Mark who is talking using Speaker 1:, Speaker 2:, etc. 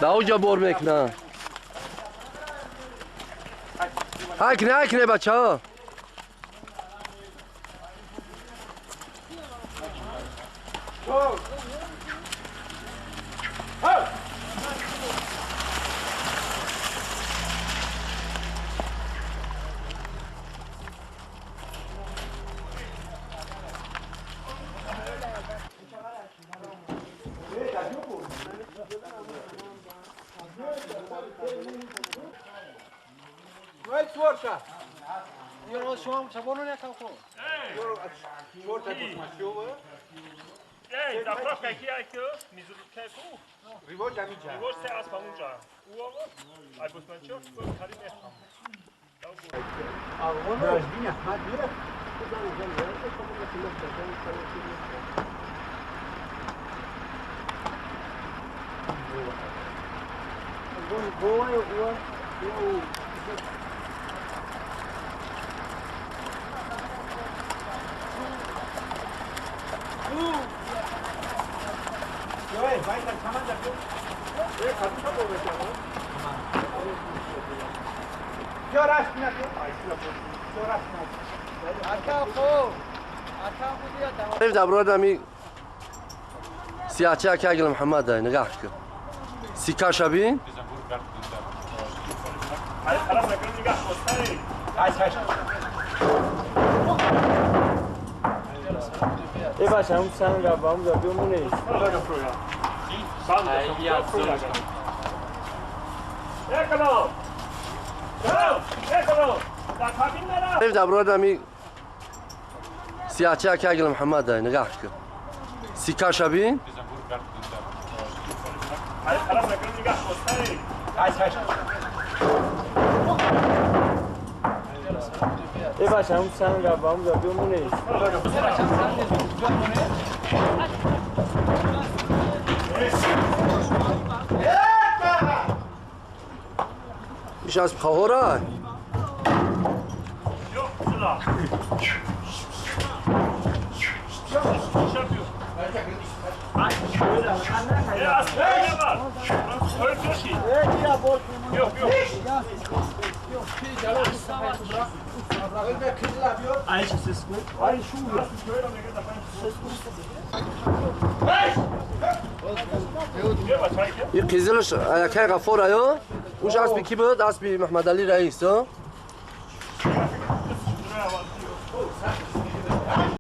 Speaker 1: Да, бор мекна. Ҳакне, ҳакне, бачаҳо. سیاچه که اگل محمد ده نگاه کن سیکا شبین
Speaker 2: ای باشه هم سنگ با هم بیمونه
Speaker 1: سیاچه که اگل محمد ده نگاه کن سیکا شبین
Speaker 2: ای باشه هم سنگ با هم بیمونه
Speaker 1: ایش از خواهره این قیزلش یکی غفور ایو اوش اسبی کی بود؟ اسبی محمد علی رئیس.